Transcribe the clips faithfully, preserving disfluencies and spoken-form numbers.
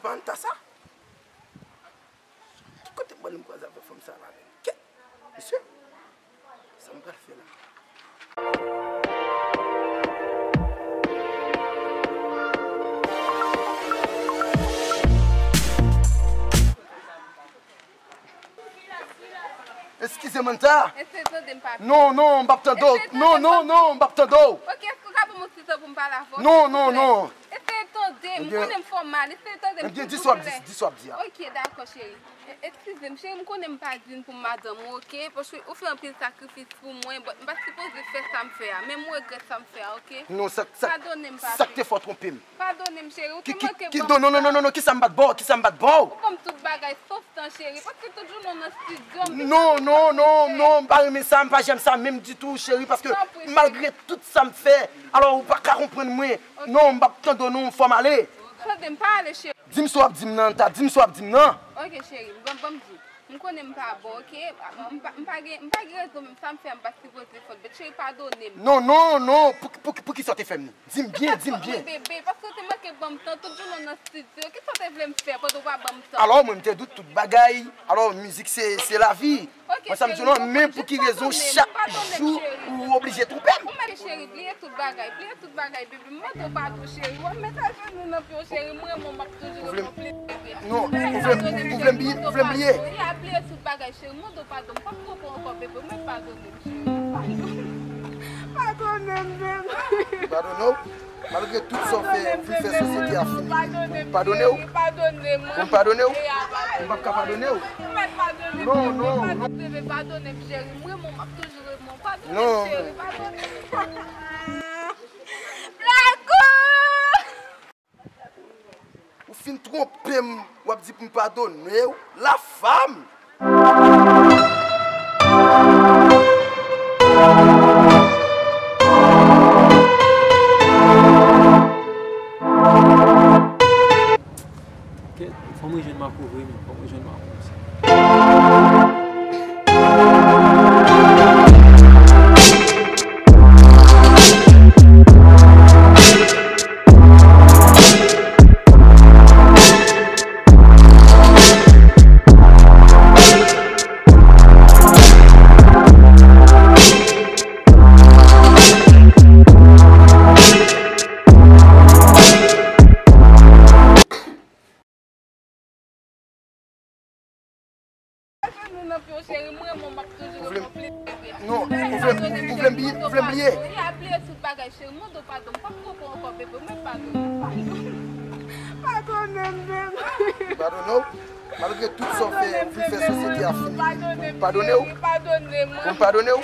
Anta sa? Ki kote m pral m kwaze avèk fanm sa la menm? Kèt! Mesye, sa m pral fè la? Eskize m, Anta. Eseye tande m, papi. Non, non, m p ap tande w. Eseye tande m, papi. Non, non, non, m p ap tande w. Ok, èske w ka ban m yon ti tan pou m pale avè w, silvouplè? Non, non, non. Eseye tande m, m konnen m fè w mal. Eseye tande m, silvouplè. Ebyen, ebyen, di sa w ap di, di sa w ap di a. Ok, dakò, cheri. E-, eskize m, cheri, m konnen m pa digne pou madanm ou, ok? Paske ou fè anpil sakrifis pou mwen, but m pa t sipoze fè sa m fè a. Men m regrèt sa m fè a, ok? Non, sa, sa, padone m, papi. Sa k te fè w twonpe m? Padone m, cheri, ou te manke ban m tan. Ki, ki, ki, non, non, non, non, non, kisa m pa t ba w? Kisa m pa t ba w? Ou ban m tout bagay, sof tan, cheri, paske tout jounen w nan estidyo, m te... Non, non, non, non, m pa renmen sa, m pa janm sa menm ditou, cheri, paske malgre tout sa m fè, alò ou pa ka konprann mwen. Non, m p ap tande w non, m fò m ale. Tande m, pa ale, cheri. Di m sa w ap di m nan, Anta, di m sa w ap di m nan. Ok, cheri, ban, ban m di. M konnen m pa bon, ok? M pa, m pa gen, m pa gen rezon menm, sa m fè a m pa t sipoze fè l, but cheri, padone m. Non, non, non, pou, pou, poukisa w te fè m li? Di m byen, di m byen. Bebe, paske w te manke ban m tan, tout jounen w nan estidyo, kisa w te vle m fè pandan w pa ban m tan? Alò, mwen, m te di w tout bagay. Alò, mizik se, se lavi. Ok, mwen, sa m di w non, men pou ki rezon chak jou ou oblije twonpe m? Ou mèt, cheri, bliye tout bagay, bliye tout bagay, bebe. M mande w padon, cheri. W ap met ajenou nan pye w, cheri. M renmen w, m ap toujou renmen w plis, bebe. Non, ou vle m, ou vle m bliye, ou vle m bliye? Ya, bliye tout bagay, cheri. M mande w padon. M p ap twonpe w ankò, bebe. Ou mèt padone m, cheri. Padone m, bebe. Padone w? Malgre tout sa w fè, ou fin fè sosyete a fini. Padone w? Padone m. Ou padone w? Ou p ap ka padone w? Ou mèt padone m, bebe. Non, non, non. Bebe, padone m, cheri. M renmen w, m ap toujou renmen w. Padone m, cheri. Padone m. Blakou! Ou fin twonpe m, w ap di pou m padone w? La femme! Kèt, fò mwen jwenn Marco vre, men, fò mwen jwenn Marco. Ajenou nan pye w, cheri, m renmen w, m ap toujou renmen w plis, bebe. Non, ou vle m, ou vle m bliye, ou vle m bliye? Ya, bliye tout bagay, cheri, m mande w padon, m p ap twonpe w ankò, bebe, ou mèt padone m. Padone m, bebe. Padone w? Malgre tout sa w fè, ou fin fè sosyete a fini. Padone w? Padone m. Ou padone w? Ou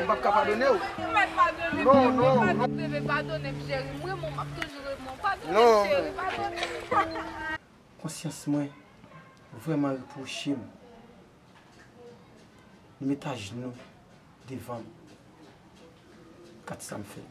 p ap ka padone w? Ou mèt padone m, bebe. Non, non, non. Bebe, padone m, cheri, m renmen w, m ap toujou renmen w. Padone m, cheri, padone m. Konsyans mwen vrèman repwoche m. Li met ajnou devan m. Gad sa m fè.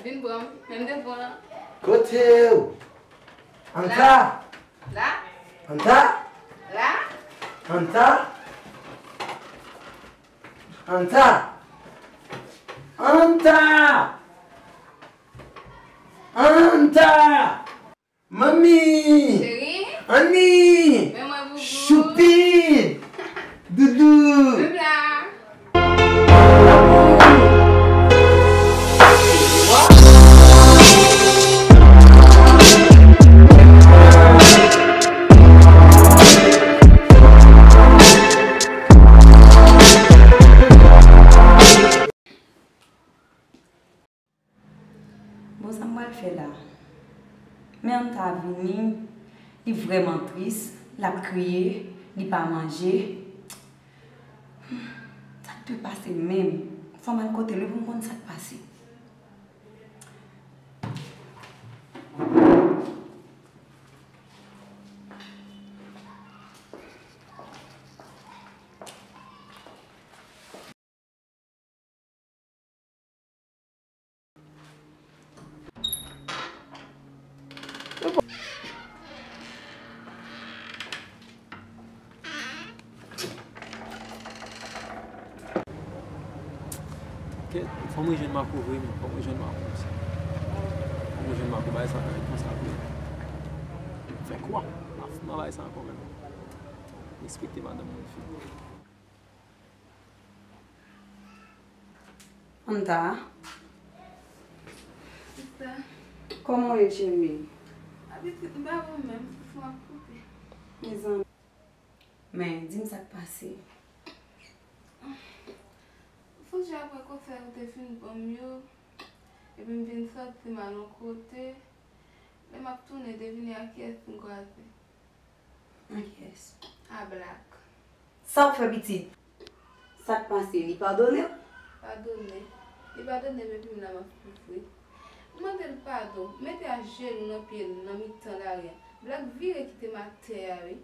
Vin pran m, men m te pran. Kote w? Anta! La. Anta! La. Anta! Anta! Anta! Anta! Manmi! Cheri! Anni! Men mwen, boubou. Choupin! Doudou! Menm la. Bon, sa m pral fè la? Men Anta vini, li vrèman tris, l ap kriye, li pa manje. Sa k dwe pase menm? Fò m al kote l wi pou m konn sa k pase. Kèt, fò m rejwenn Marco vre, men, fò m rejwenn Marco, mesye. Fò m rejwenn Marco, bagay sa pa ret konsa vre. Fè kwa? M pa fouman bagay sa ankò, men. Respekte madanm moun, fi. Anta. Sista. Kòman w ye, cheri? Abitit m pa bon menm, souf m ap koupe. Mezanmi. Men, di m sa k pase. Sonje apre konsèy ou te fin ban m yo, epi m vin sòti m al yon kote, lè m ap tounen, te vini ak kiyès m kwaze? Ak kiyès? A Black. Sa w fè pitit? Sa k pase? Li padone w? Padone. Li padone m epi m la m ap soufri. M mande l padon, m mete ajenou nan pye l nan mitan lari a. Black vire kite m atè a wi.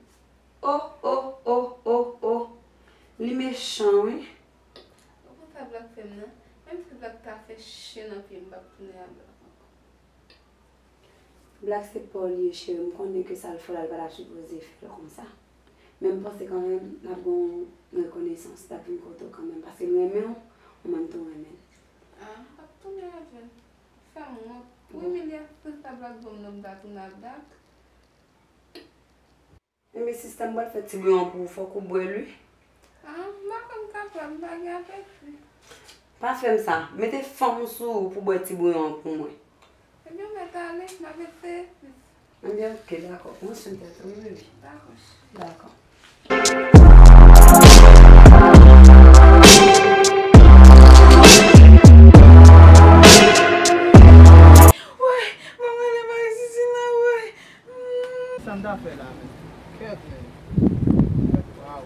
Oh, oh, oh, oh, oh. Li mechan wi. Ou konn sa Black fè m nan? Menm si Black ta fè chen nan pye m, m p ap tounen a Black ankò. Black se pa w li ye, cheri. M konnen ke sa l fè w la, l pa t ap sipoze fè l konsa. Men m panse kanmenm, n ap gen yon rekonesans, l ap vin kote w kanmenm, paske l renmen w, ou menm tou renmen l. Ah, m p ap tounen avè l. Fè m wont. Pou imilyasyon sa Black ban m nan, m ta tounen a Black. Enben, sista, m pral fè ti bouyon pou ou, fòk ou bwè l, wi. Ah, m pa konn kapab, m pa gen apeti. Pa fè m sa. Mete fanm ou sou ou pou bwè ti bouyon an pou mwen. Ebyen, mèt ale, m ap eseye, sis. Ebyen, oke, dakò. Pran swen tèt ou, wi, bebe. Dakò, cheri. Dakò. Woy, mwen rele Marie Sisina, woy. Sa m ta fè la menm? Kèt menm. Waw.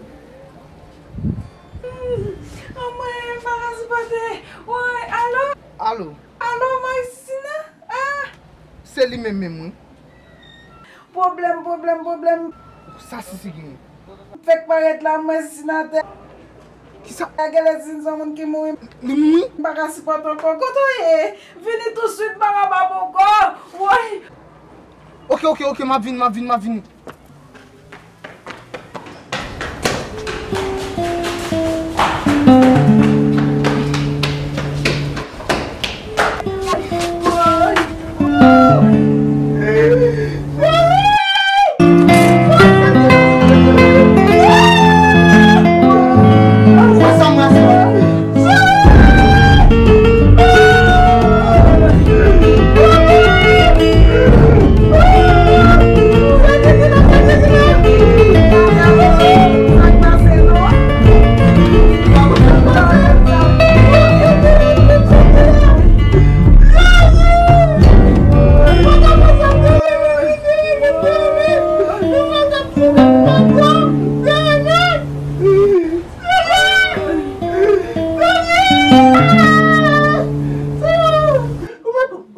Anmwey, m pa ka sipòte. Woy, alo? Alo? Alo, Marie Sisina? Ah! Se li menm menm, wi. Pwoblèm, pwoblèm, pwoblèm. Sa Sisi genyen? Fèk parèt la, m wè Sisina atè. Kisa? Genlè Sisina se yon moun ki mouri. Li mouri? M pa ka sipòte ankò. Kote w ye? Vini touswit, m pa kapab ankò. Woy! Oke, oke, oke, m ap vini, m ap vini, m ap vini.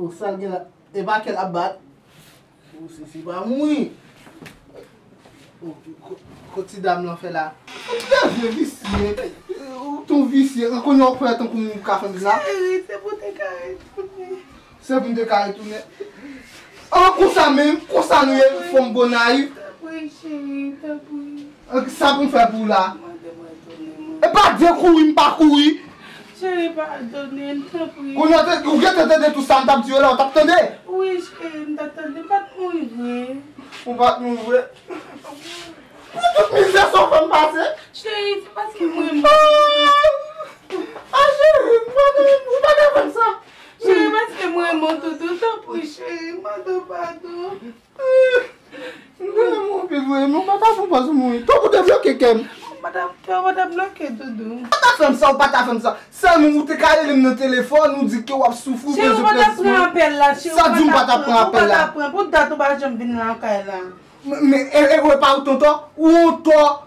Ou sa l gen la? E pa kè l ap bat. Ou Sisi pa mouri. Ou, ko-, kot ti dam lan fè la? Ou te vye visye. Ou te yon visye. Ou konnen w fè tankou moun ka fè m sa. Cheri, se pou te ka retounen. Se pou m te ka retounen. An, konsa menm, konsa nou ye, fanm bon nayiv. Tanpri, cheri, tanpri. An, sa pou m fè pou ou la? Mande mwen tounen mwen. E pa de kouri, m pa kouri. Cheri, padone m, tanpri. Kounye a, ou gentan tande tout sa m t ap di yo la, ou t ap tande? Wi, cheri, m t ap tande. M pa t mouri vre. Ou pa t mouri vre? Pou tout mizè sa w fè m pase? Cheri, se paske m renmen w. Ah, cheri, m pa t, ou pa t fè m sa. Cheri, paske m renmen w, doudou, tanpri, cheri, m mande w padon. M te renmen w anpil vre, men w pa ta fè w pa sou mouri. Tanpri debloke kè m. Ou pa ta, ou pa ta bloke, doudou. Ou pa ta fè m sa, ou pa ta fè m sa. Sèlman ou te ka rele m nan telefòn, ou di ke w ap soufri, ou bezwen pran swen. Cheri, ou pa ta pran apèl la, cheri. Sa di m pa ta pran apèl la? Ou pa ta pran. Pou dat ou pa janm vin lakay la. Men, men, e, e, ou pa ou tonton, ou tonton.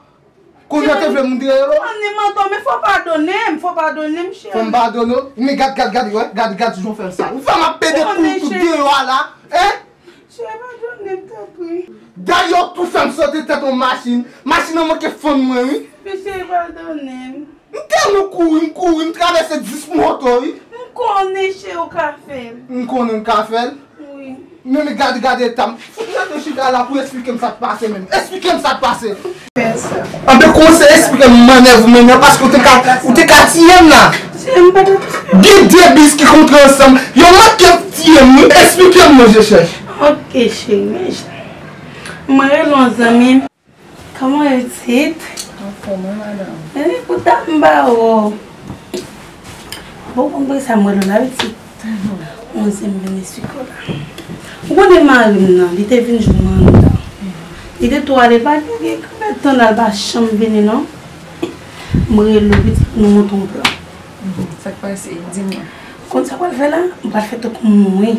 Kounye a te vle moun te rele w? Ann, m ann tò, men fò w padone m, fò w padone m, cheri. Fò m padone w? Men gad, gad, gad, wè, gad, gad jan w fè m sa. Ou fè m ap pede kou tout deyò a la, en? Cheri, padone m, tanpri. Dayè, w tou fè m sote tèt yon machin. Machin nan manke fann mwen, wi. Men cheri, padone m. M tèlman kouri, m kouri, m travèse dis moto, wi. M konnen, cheri, w ka fè l. M konnen m ka fè l? Wi. Men, men gade, gade eta m. Fout rete chita la pou esplike m sa k pase menm. Esplike m sa k pase. Anben, kòmanse esplike m mannèv ou menm nan, paske ou te ka, ou te ka tiye m la. Gen de bis ki kontre ansanm. Yo manke tiye m wi. Eksplike m non, je chèch. Ok, cheri, men jan. Mwen rele yon zanmi m. Kòman yo tit? Anfòm, wi, madanm. Men li pou ta m ba w. Bon, konn pou sa mwen rele w la, wi, tit. Yon zanmi m vini sikola. Ou konnen mari m nan, li te vin jwenn mwen anndan. Li te tou ale, pa gen, gen konbyen tan l al pa janm vini, non. Mwen rele w, pitit, nou monte yon plan. Sa k pase? Di mwen. Konn sa w pral fè la? M pral fè tankou m mouri.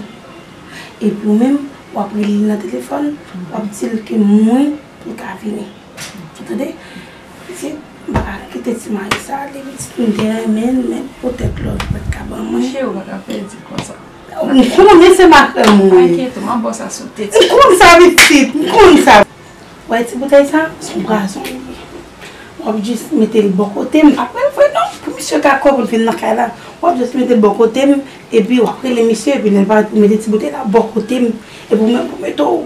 Epi ou menm, w ap rele l nan telefòn, w ap di l ke m mouri, pou l ka vini. Ou tande? Pitit, m pa ka kite ti mari sa ale, pitit, m te renmen l, men poutèt lòv li pa t ka ban mwen. Cheri, ou pa ka pèdi konsa. M konnen se makrèl m ye. Pa enkyete w, m ap ba w sa sou tete. M konn sa, pitit, m konn sa. Wè ti boutèy sa, se yon pwazon li ye. W ap jis mete l bò kote m, m pa pral vre non, pou misye ka kwè pou l vin nan kay la. W ap jis mete l bò kote m, epi w ap rele misye, epi lè l parèt pou mete ti boutèy la bò kote m, epi w menm pou mete w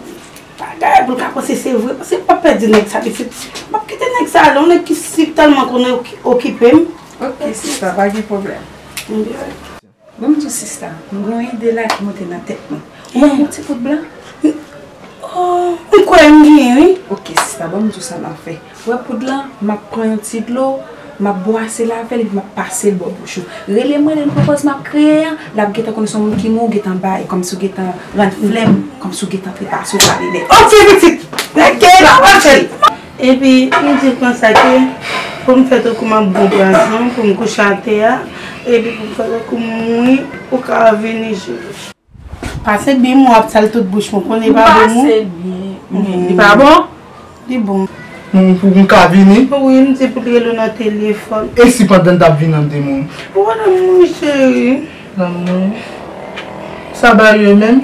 bagay, pou l ka panse se vre, paske m p ap pèdi nèg sa, pitit. M p ap kite nèg sa ale, yon nèg ki si tèlman konnen oki-, okipe m. Ok, sista, pa gen pwoblèm. Bon, m di w, sista, m gen yon ide la ki monte nan tèt mwen. Ou wè yon ti poud blan? Oh, m kwè m genyen, wi. Ok, sista, bon, m di w sa m ap fè. Ou wè poud lan, m ap pran yon ti dlo, m ap bwase l avè l, epi m ap pase l bò bouch ou. Rele mwen, lè m pran pòz m ap kriye an, l ap gentan konnen se yon moun ki mouri, ou gentan bay, kòmsi w gentan rann flè m, kòmsi w gentan trepase, ou pale nèt. Ok, pitit! Ok, m ap fè l. Epi, m di l konsa ke pou m fè tankou m ap bon pwazon, pou m kouche atè a, epi pou m fè tankou m mouri, ou ka vini jere. Pase byen, m ap sal tout bouch mwen, konnen li pa bon, non. Pase byen. Li pa bon? Li bon. Pou, pou m ka vini? Wi, m di pou l rele w nan telefòn. E si pandan l t ap vini an te mouri? Ou wè l ap mouri, cheri. L ap mouri? Sa ba yo menm?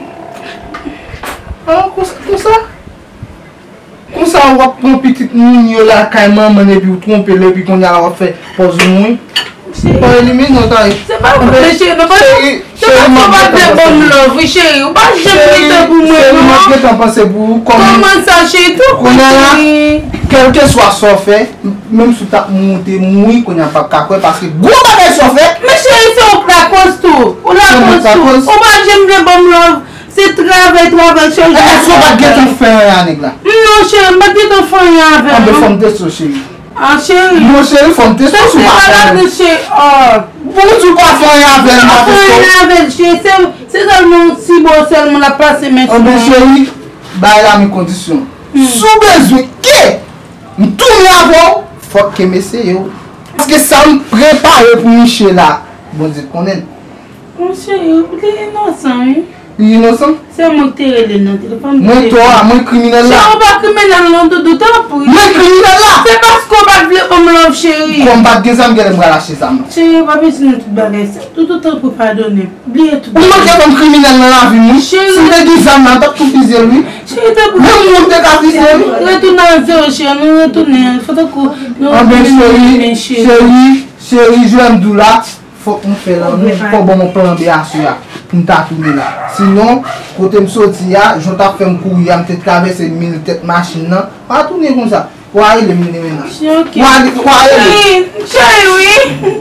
Ah, konsa, konsa? Konsa w ap pran pitit moun yo lakay manman l epi w twonpe l epi kounye a la w ap fè pòz ou mouri. Cheri. Pa elimine w, Tarik. Se pa vre, cheri, non, pa, cheri, se pa cheri, m ap gentan panse pou ou. Ou pa t vle ban m love, wi, cheri. Ou pa janm rete pou mwen, non. Cheri, m ap gentan panse pou ou. Kòman sa, cheri? Tou kounye a la, kèlkeswa sa w fè, m-, menm si w t ap mouri, te mouri, kounye a m p ap ka kwè, paske gwo bagay sa w fè. Men cheri, se ou k lakòz tou. Ou lakòz tou. Ou pa janm vle ban m love. Se travay, travay, cheri. Èske w pa t gentan fè anyen a nèg la? Non, cheri, m pa t gentan fè anyen avè l, non. Anben, fò m teste w, cheri. Ah, cheri. Non, cheri, fò m teste w si w pa fè anyen. Cheri, oh. Pou w di w pa fè anyen avè l, m pa teste w. M pa fè anyen avè l, cheri. Se, se sèlman yon ti bò sèlman l ap pase men sou mwen. Anben, cheri, bagay la men kondisyon. Si w bezwen ke m tounen avè w, fòk ke m eseye w. Paske sa m prepare pou Miche la, Bondye konnen l. Mon cheri, li inosan, wi. Li inosan? Se mwen ki te rele l nan telefòn. Mwen tò a, mwen kriminèl la. Cheri, ou pa kriminèl non, doudou, tanpri. Mwen kriminèl la? Se paske w pa t vle ban m love, cheri. Kòm m pa t gen zam, genlè m pral achte zam. Cheri, ou pa bezwen tout bagay sa. Doudou, tanpri, padone m. Bliye tout bagay. Ou manke ban m kriminèl nan lavi m, wi. Cheri. Si m te gen zam nan, m t ap tou fizye l, wi. Cheri, tanpri. Menm moun te ka fizye l, wi. Retounen a zewo, cheri, nou retounen. Fò tankou nou retounen, cheri. Anben, cheri, cheri, cheri, jwè m di w la. Fòk nou fè lanmou, fòk ban m yon plan B aswè a pou m ta tounen la. Sinon, kote m soti a, jan w t ap fè m kouri a, m te travèse mil tèt machin nan. Pa tounen konsa. W a rele m vini menm nan. Ok. W a, w a rele. Cheri, cheri, wi.